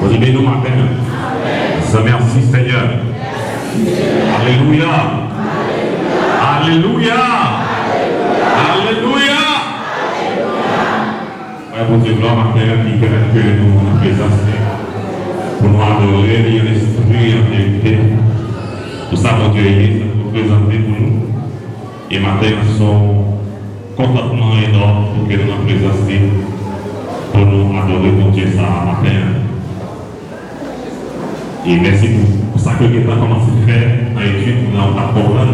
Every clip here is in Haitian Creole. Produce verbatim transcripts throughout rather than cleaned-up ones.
Bondye beni w maten an. Mèsi, Senyè. Alelouya. Alelouya. Alelouya. Bay Bondye glwa maten an ki pèmèt ke nou nan prezans li pou nou adore li an lespri, an verite. Pou sa Bondye ye, sa l reprezante pou nou. E maten an se yon kontantman enòm pou ke nou nan prezans li, pou nou adore Bondye sa a maten an. E mèsi pou, pou sa ke w gentan kòmanse fè nan etid nan w t ap konprann,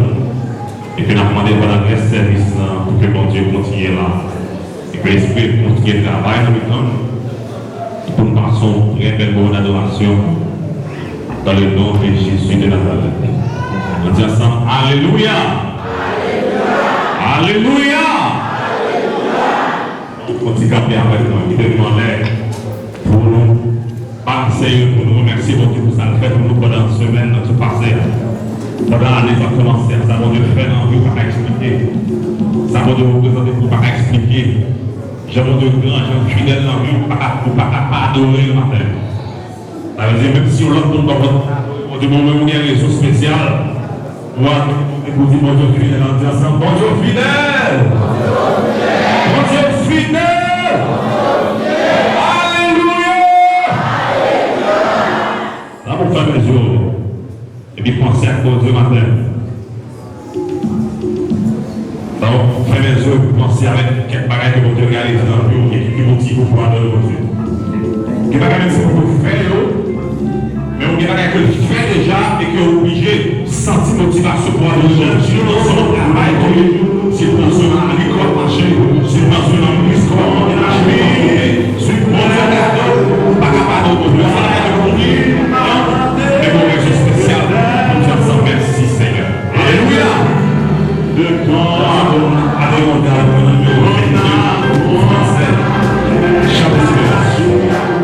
e ke n ap mande pandan rès sèvis lan pou ke Bondye kontinye la, e ke Lespri l kontinye travay nan mitan nou, e pou n pase yon trè bèl moman dadorasyon dans le nom de Jésus de Nazareth. Nou di ansanm, Alelouya! Alelouya! Yon ti kanpe avèk mwen, kite nou anlè pou nou ba l seye, pou nou remèsye Bondye pou sa l fè pou nou pandan semèn nan ki pase a. Pandan ane sa kòmanse a, sa Bondye fè nan vi w pa ka eksplike. Sa Bondye reprezante pou w pa ka eksplike. Jan Bondye gran, jan fidèl nan vi w, ou pa ka, ou pa ka pa adore l maten. Sa vle di, menm si yon lòt moun pa konn adore Bondye, men ou menm ou gen rezon espesyal pou adore Bondye, pou di Bondye fidèl. Ann di ansanm, Bondye fidèl! Bondye fidèl! Alelouya! Sa pou fèmen zye w epi panse ak Bondye maten. Donk, fèmen zye w epi panse avèk kèk bagay ke Bondye reyalize nan vi w, ki, ki motive w pou adore Bondye. Gen bagay menm si w poko fè yo, men ou gen bagay ke l fè deja e ke w oblije santi motivasyon pou adore Bondye. Se yon travay toulejou, se pran swen nan mari k w ap mache, se pran swen nan plis k w ap manje, se pran swen nan Bondye, ou pa ka pa adore Bondye. Sa bagay ke Bondye, men yon rezon espesyal pou di ansanm mèsi, Senyè. Alelouya! Adore Bondye avèk yon nimewo vennde, fransè, chante sou relasyon.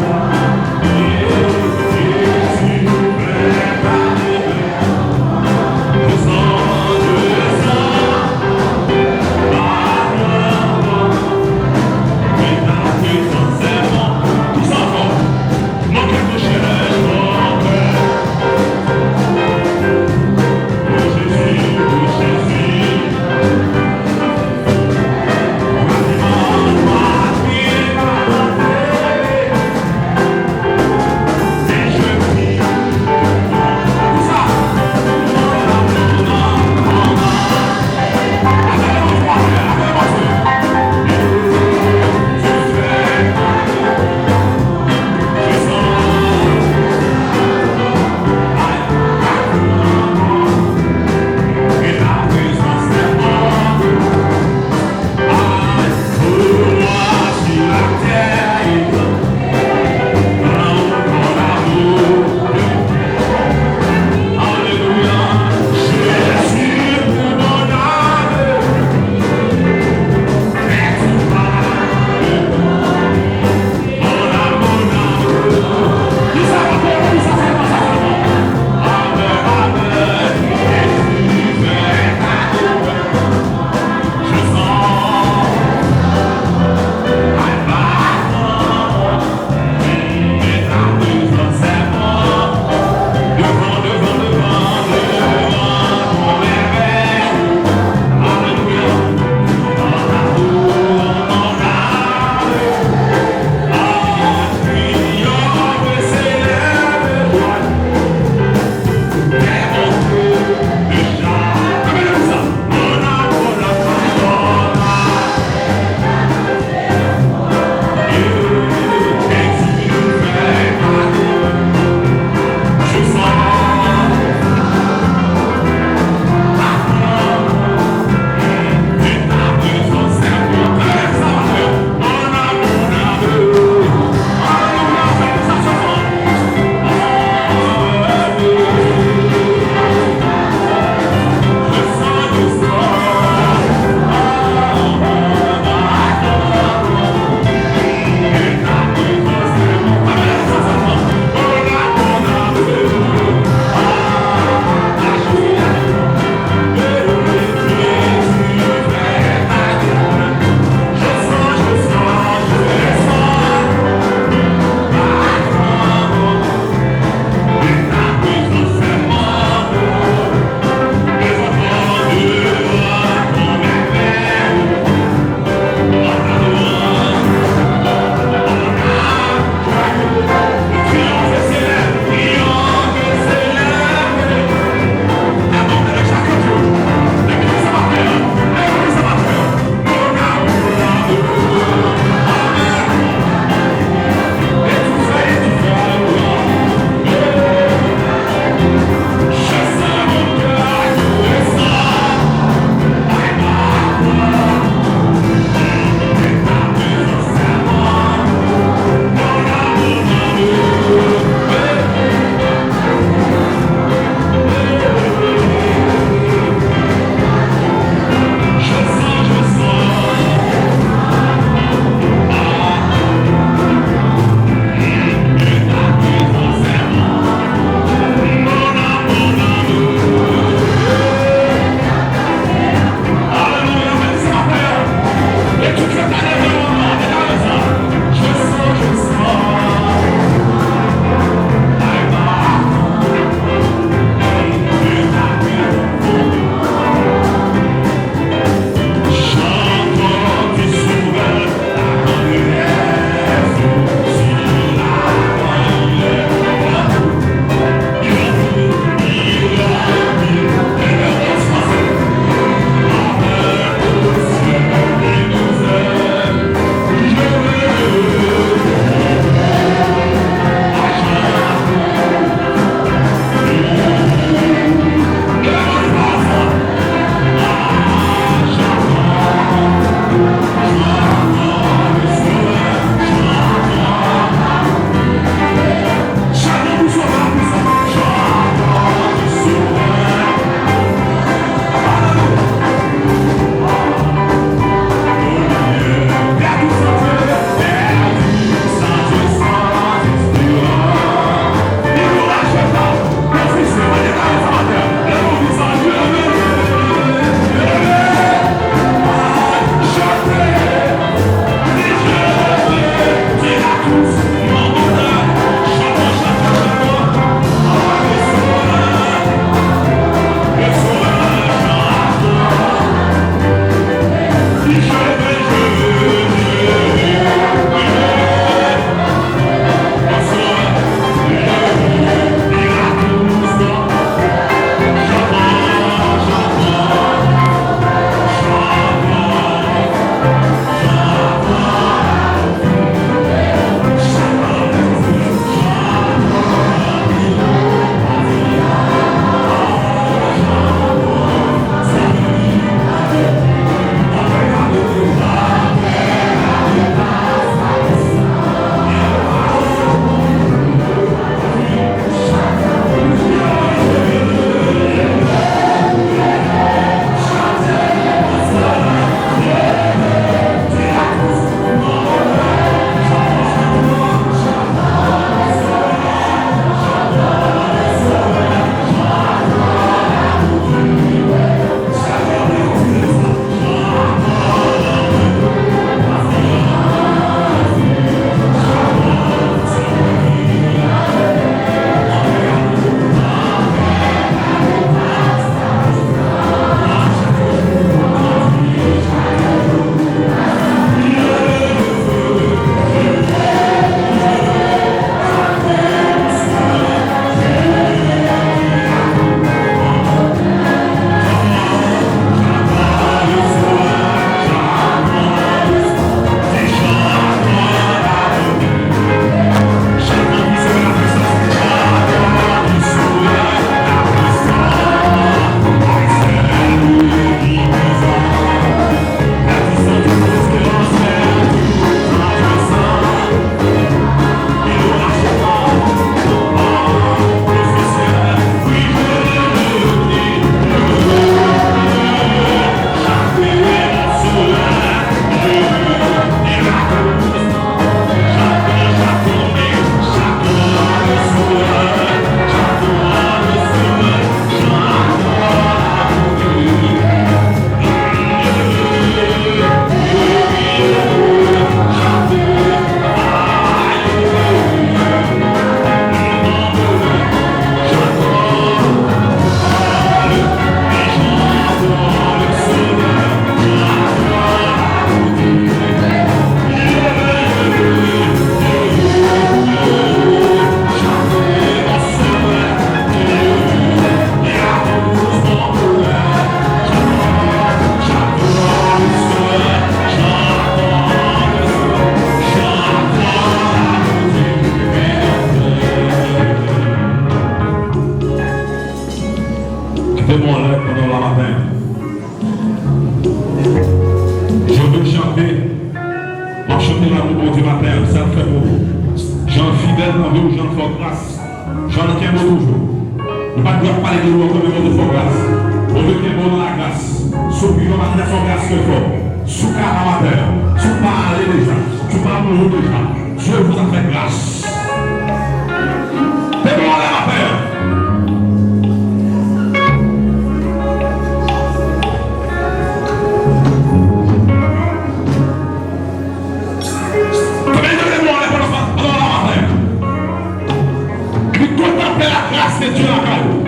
Leve men w anlè pandan w la maten an. Je veux chanter. M ap chante lanmou Bondye maten an, sa l fè pou ou. Jan l fidèl nan vi w, jan l fè w gras, jan l kenbe w toujou. Nou pa t dwe ap pale de ou ankò, men Bondye fè w gras. Bondye kenbe w nan lagras. Si w vivan maten an, se yon gras ke l fè w. Si w ka la maten an, si w pa ale deja, si w pa mouri deja, Dye vous a fait grâce. Leve men w anlè maten an. Tanpri, leve men w anlè pandan, pandan w la maten an. Li kontan fè la gras de Dye lakay ou.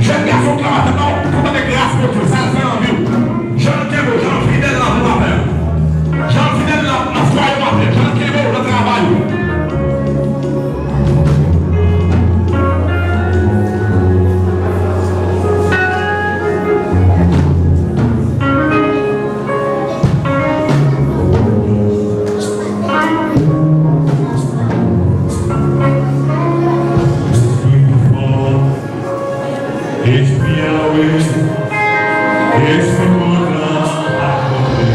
Jèn gason k la maten an, kontan de gras Bondye, sa l fè nan vi w. Jan l kenbe w, jan l fidèl nan vi w maten an. Jan l fidèl nan, nan fwaye w maten an, jan l kenbe w nan travay ou. Espri a wi, Espri mwen la akòde.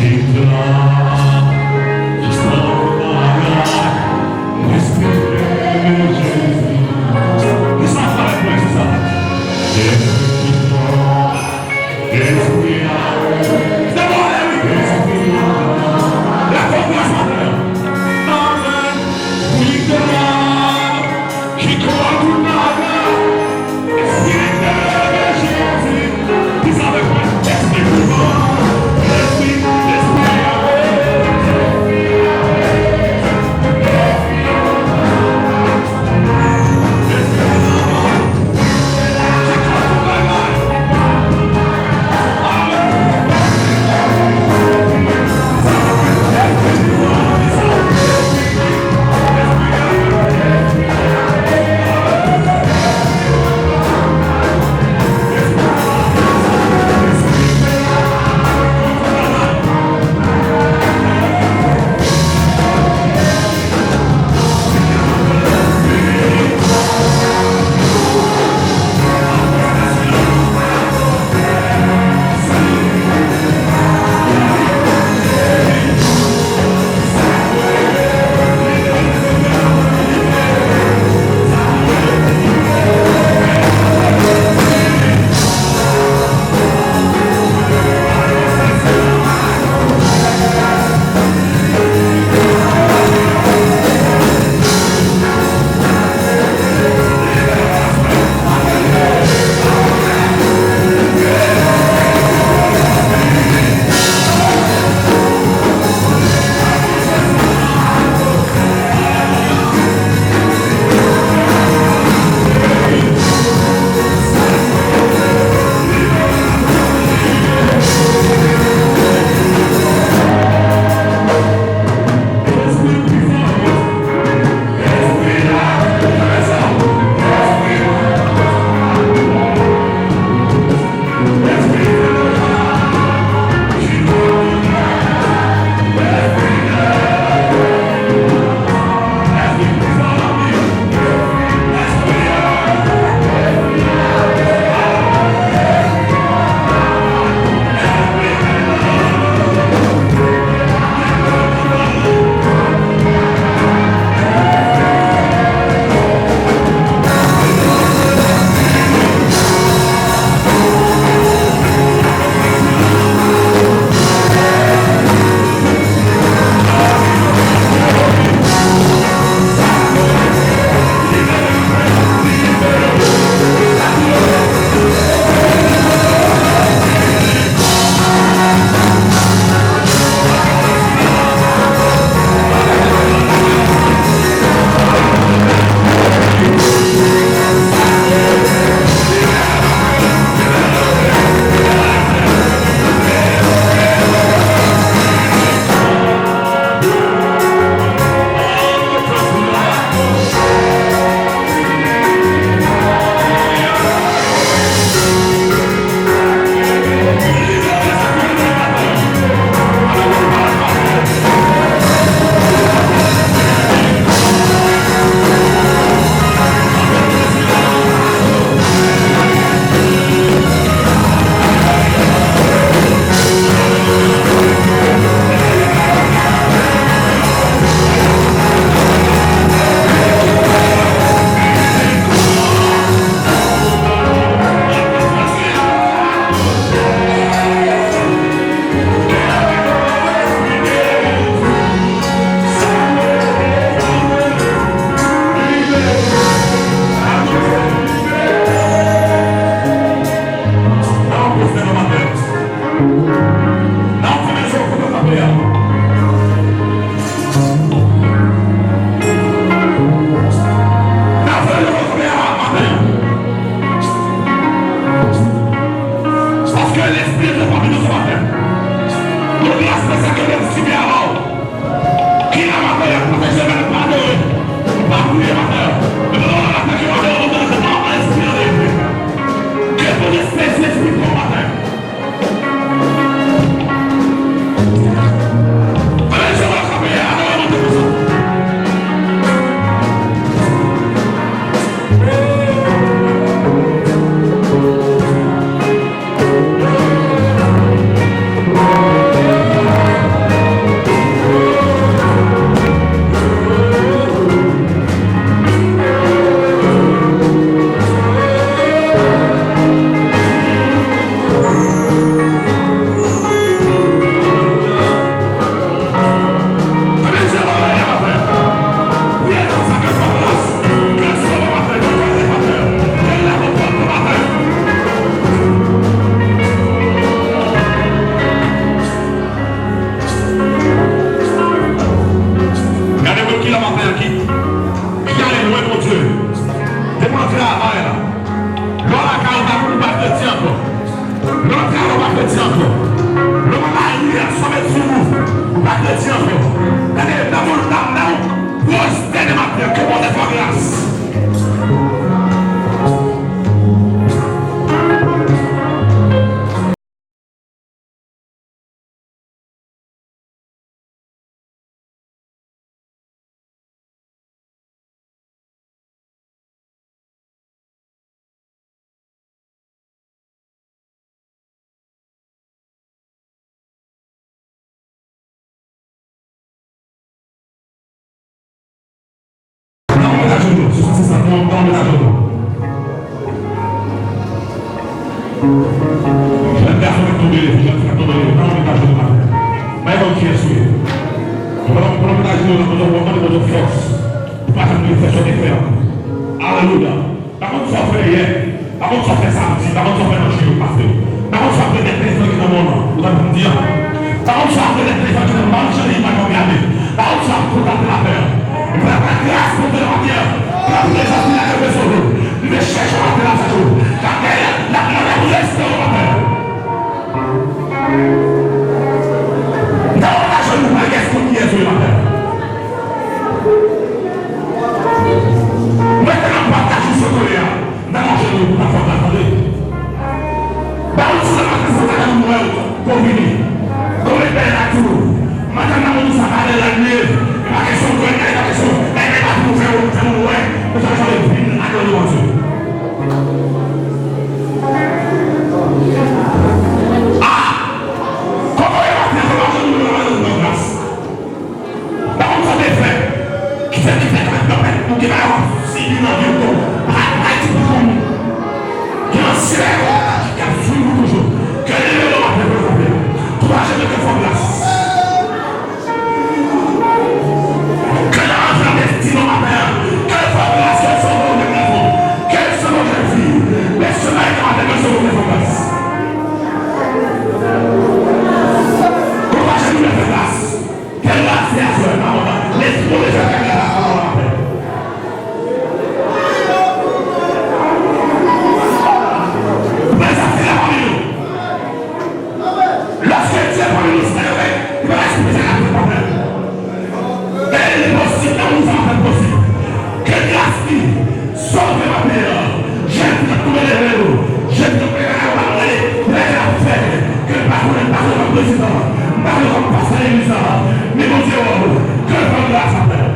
Espri la, Espri la, Espri Jezi. Kisa k parèt mwen, se sa? Espri mwen. Espri a, leve w anlè wi. Espri a, leve w anlè maten an. Amèn. Wi, Espri a, ki kòmandman. Espri a, Gade moun ki la maten an ki, ki ale lwen Bondye. Depi w travay la, lè w lakay ou pa, ou pa kretyen ankò. Lè w travay ou pa kretyen ankò. Lè w nan lari a, sa met sou ou, ou pa kretyen ankò. Gade, nan moun, nan, nan, pwostène maten an, ke Bondye fè w gras. Nan yon mèt ajenou, si w santi sa, nan yon, nan yon mèt ajenou. Jèn gason k ap tonbe, jèn fi k ap tonbe, nan yon mèt ajenou maten. Bay Bondye kiyès ou ye. Pandan, pandan w mèt ajenou la, Bondye, w ap mande Bondye fòs. Ou pa janm gen fè sa w te fè ankò. Alelouya. Pa konn sa w fè yè. Pa konn sa w fè samdi. Pa konn sa w fè nan jou yo pase. Pa konn sa w fè nan telefòn ki nan mòn nan. Ou tande sa m di a? Pa konn sa w fè nan telefòn ki nan mòn nan, imaj w ap gade. Pa konn sa w kontakte lapenn. Epi la gras Bondye nan maten an. K ap rejansè la ke bezwen nou. Li vle chèche w maten nan sa jou. K ap gade la, la, l ap restore w maten an. Nan yon ajenou, pa gen moun ki rete maten an. Mwen te nan pataje sou kole a. Nan yon ajenou pou ta fè w ta tande. Ba yon ti zanmi sa ta gen mwen pou vini. Konbyen bèl la tou. Maten nan moun sa pa bèl la lye. E pa kesyon kwen, e pa kesyon. E pa pou fè ou fè moun wè. Ou sa chale vin adore Bondye. Ah! Kòman w ap fè kòman w ap fè gras? Pa konn sa w te fè. Ki fè, ki fè tanpèt, tanpèt, ou gen bagay w ap sibi nan vi w tou. Pa, pa di pou kòm. Gen ansyen bagay w ap aji k ap swiv ou toujou. Ke leve w maten pou l kanpe. Tou ajenou ke fè w gras. Ke l rantre nan destine w maten an. Ke l fè w gras, ke l sove w de gras ou. Ke l sove w jèn fi. Mesye, maten an, ke l sove w de fè w gras. Tou ajenou ke fè w gras. Ke gras li aswè, pawòl la. Lespri w deja fè gras la, pawòl la fè. Prezans li la pami nou. Lòske Dye pami nou, sa yo fè, li pa ka esplike sa k ap fèt pwoblèm. E li posib, nan moun sa w ap fè posib. Ke gras li sove maten an. Jèn fi k ap tonbe leve yo. Jèn fi k ap tonbe leve yo, pa rale. Lè sa ap fèt. Ke l pa konnen, l pa konnen kòm prezidan. L pa konnen kòm pastè legliz la. Men Bondye wè w. Ke l fè w gras maten an.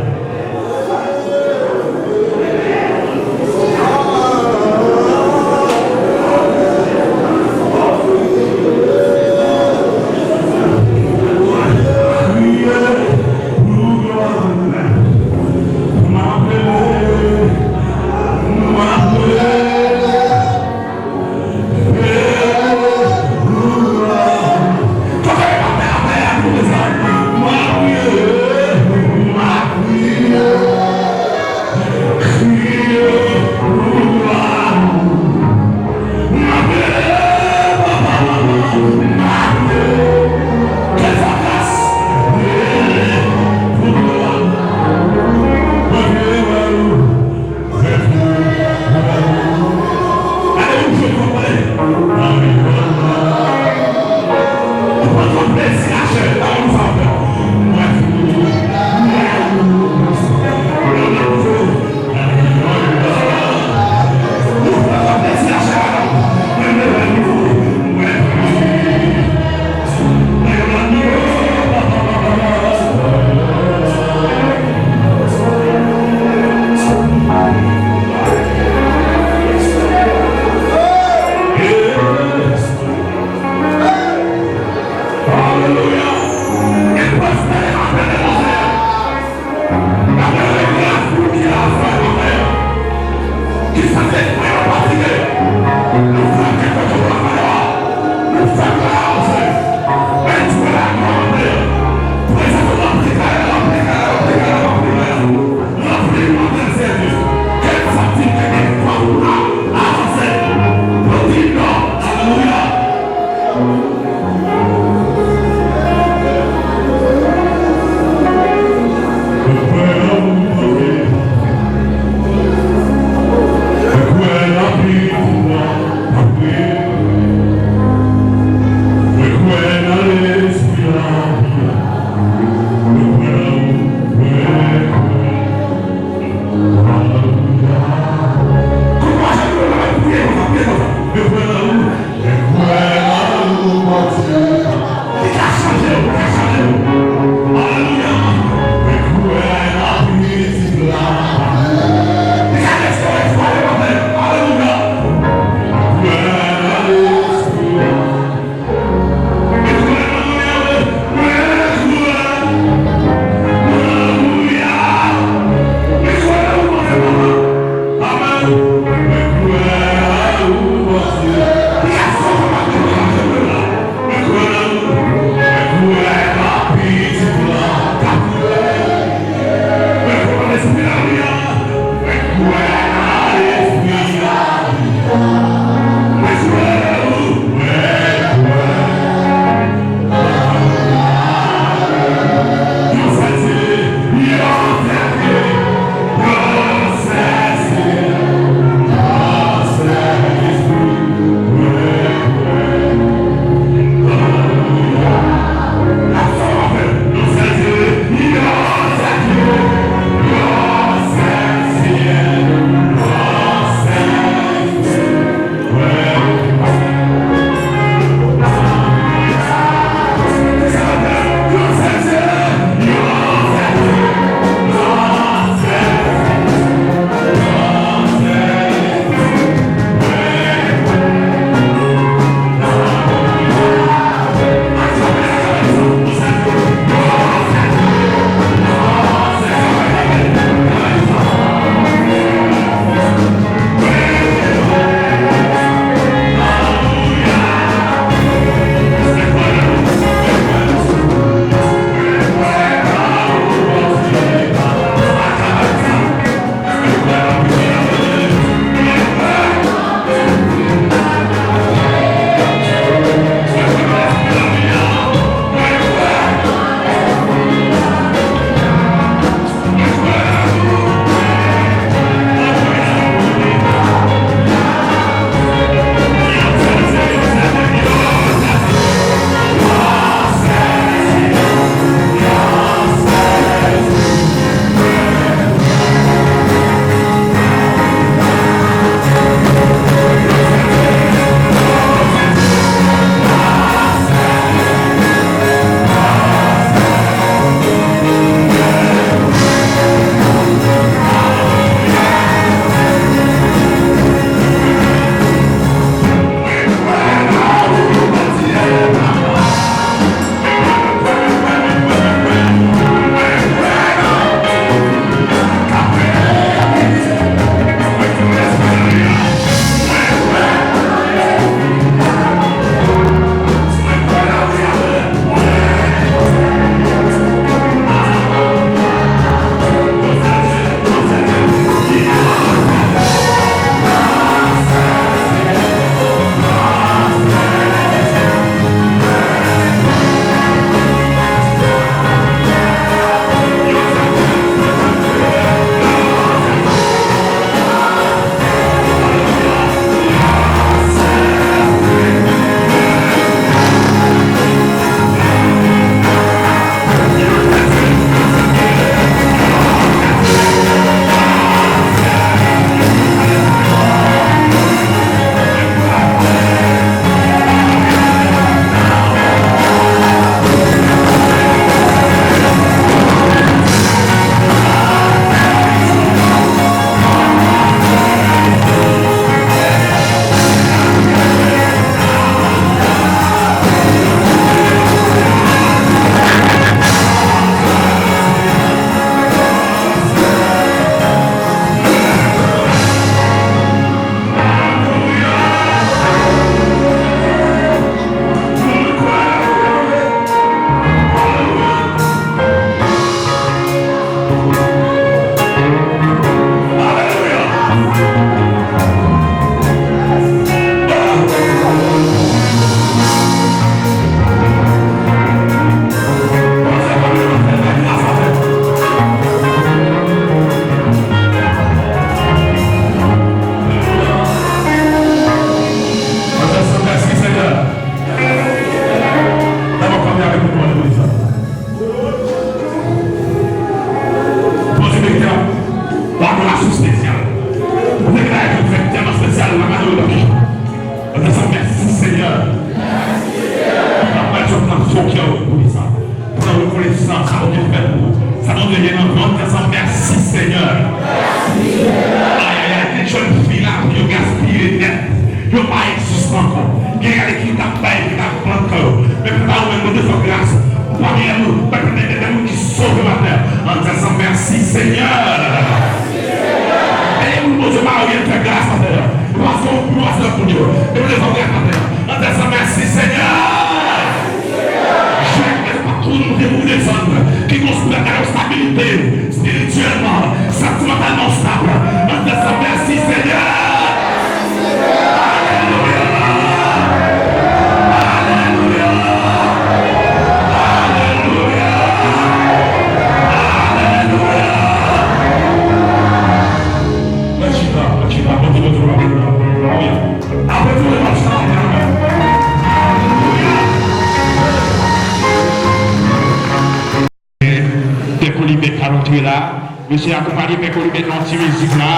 Pou Dye. Depi devan w gen kanpe. An tèt sa, mèsi, Senyè. Jwèt mèt pa tou nou te pou desann. Ki gon espri ki ka stabilite espirityèlman, santimantalman w stab. An tèt sa, mèsi, Senyè. Alelouya. Alelouya. Alelouya. Alelouya. Mwen chita, mwen chita, kontinye tou, mwen chita. Apre tou, mwen chita, mwen chita. Pè Kolibèt ka rantre la. Mesye akonpanye Pè Kolibèt nan yon ti mizik la.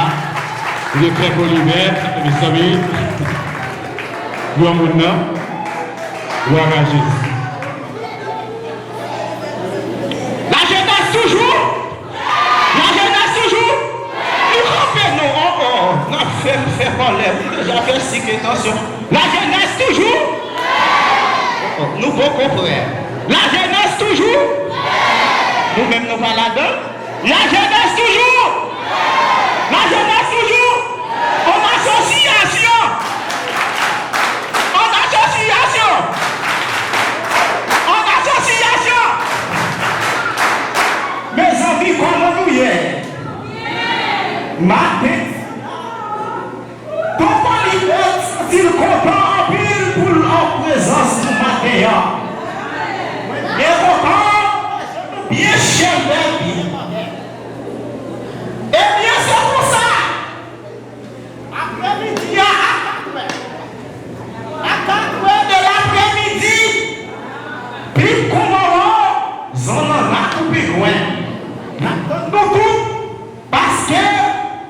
Li Pè Kolibèt, mezanmi. Granmoun nan. Glwa a Jezi. Lajenès toujou! Lajenès toujou! Nou kanpe non, oh, oh, n ap fè m fè kòlè. M deja fè sik e tansyon. Lajenès toujou! Oh, oh, nou poko prè. Lajenès toujou! Nou menm nou pa ladan. Lajenès toujou! Lajenès toujou! An asosyasyon! An asosyasyon! An asosyasyon! Mezanmi, kòman nou ye? Maten, Tonton Libèt santi l kontan anpil pou l an prezans nou maten an. Byen kontan, byen chèlbè, byen. Ebyen, se konsa, aprèmidi a, a katrè, a katrè de laprèmidi, pit kou manman, zannanna koupe gwen. N ap tann nou tout. Paske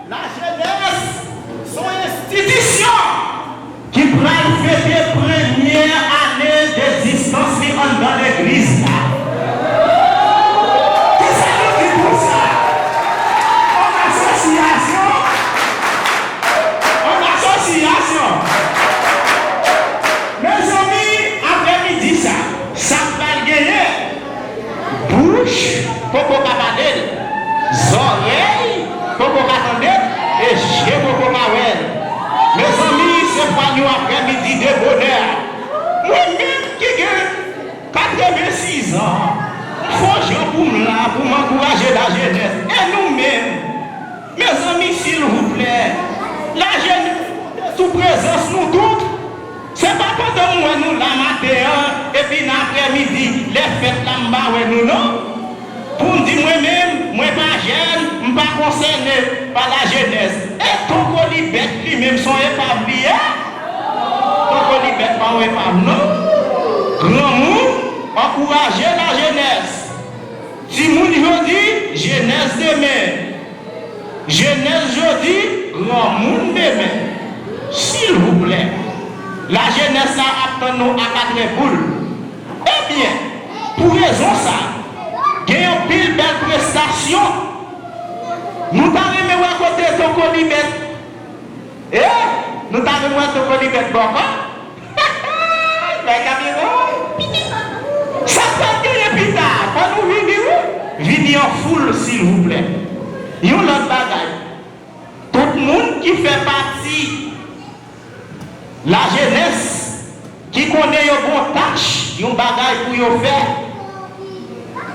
lajenès se yon enstitisyon ki pral fete premye ane degzistans li anndan legliz la. Kisa nou di pou sa? An asosyasyon, an asosyasyon. Mezanmi, aprèmidi sa, sa k pral genyen? Bouch poko ka pale l, zòrèy poko ka tande l, e je poko ka wè l. Mezanmi, se pral yon aprèmidi de bonè. Mwen menm ki gen katrevensis an, m fè yon jan pou m la, pou m ankouraje lajenès. E nou menm? Mezanmi, silvouplè, lajenès konte sou prezans nou tout. Se pa pandan m wè nou la maten an, epi nan aprèmidi, lè fèt la, m pa wè nou, non. Pou m di mwen menm, mwen pa jèn, m pa konsène pa lajenès. E Tonton Libèt li menm, se yon epav li ye. Tonton Libèt pa yon epav, non. Granmoun, ankouraje lajenès. Timoun jodi, jenès demen. Jenès jodi, granmoun demen. Silvouplè, lajenès la ap tann nou a katrè boul. Ebyen, pou rezon sa, gen yon pil bèl prestasyon. Nou ta renmen wè kote Tonton Libèt. E, nou ta renmen wè Tonton Libèt bòkò. Bagay la byen bon. Sa k pral genyen pita, fò nou vini, wi. Vini an foul, silvouplè. Yon lòt bagay, tout moun ki fè pati lajenès, ki konnen yo gon tach, yon bagay pou yo fè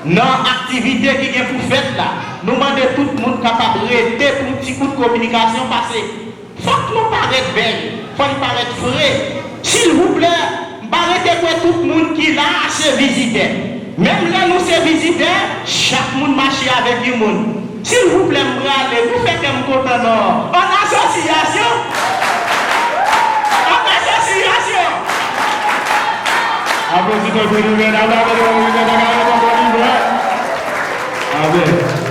nan aktivite ki gen pou fèt la, nou mande tout moun kapab rete pou yon ti kout kominikasyon, pase fòk nou parèt bèl, fò n parèt fre. Silvouplè, m pa rete kwè tout moun ki la a se vizitè. Menm lè nou se vizitè, chak moun mache avèk yon moun. Silvouplè, m prale, nou fè kè m kontan non. An asosyasyon! An asosyasyon! Aplodi Tonton Libèt, aplodi Tonton Libèt, aplodi Tonton Libèt. Amèn.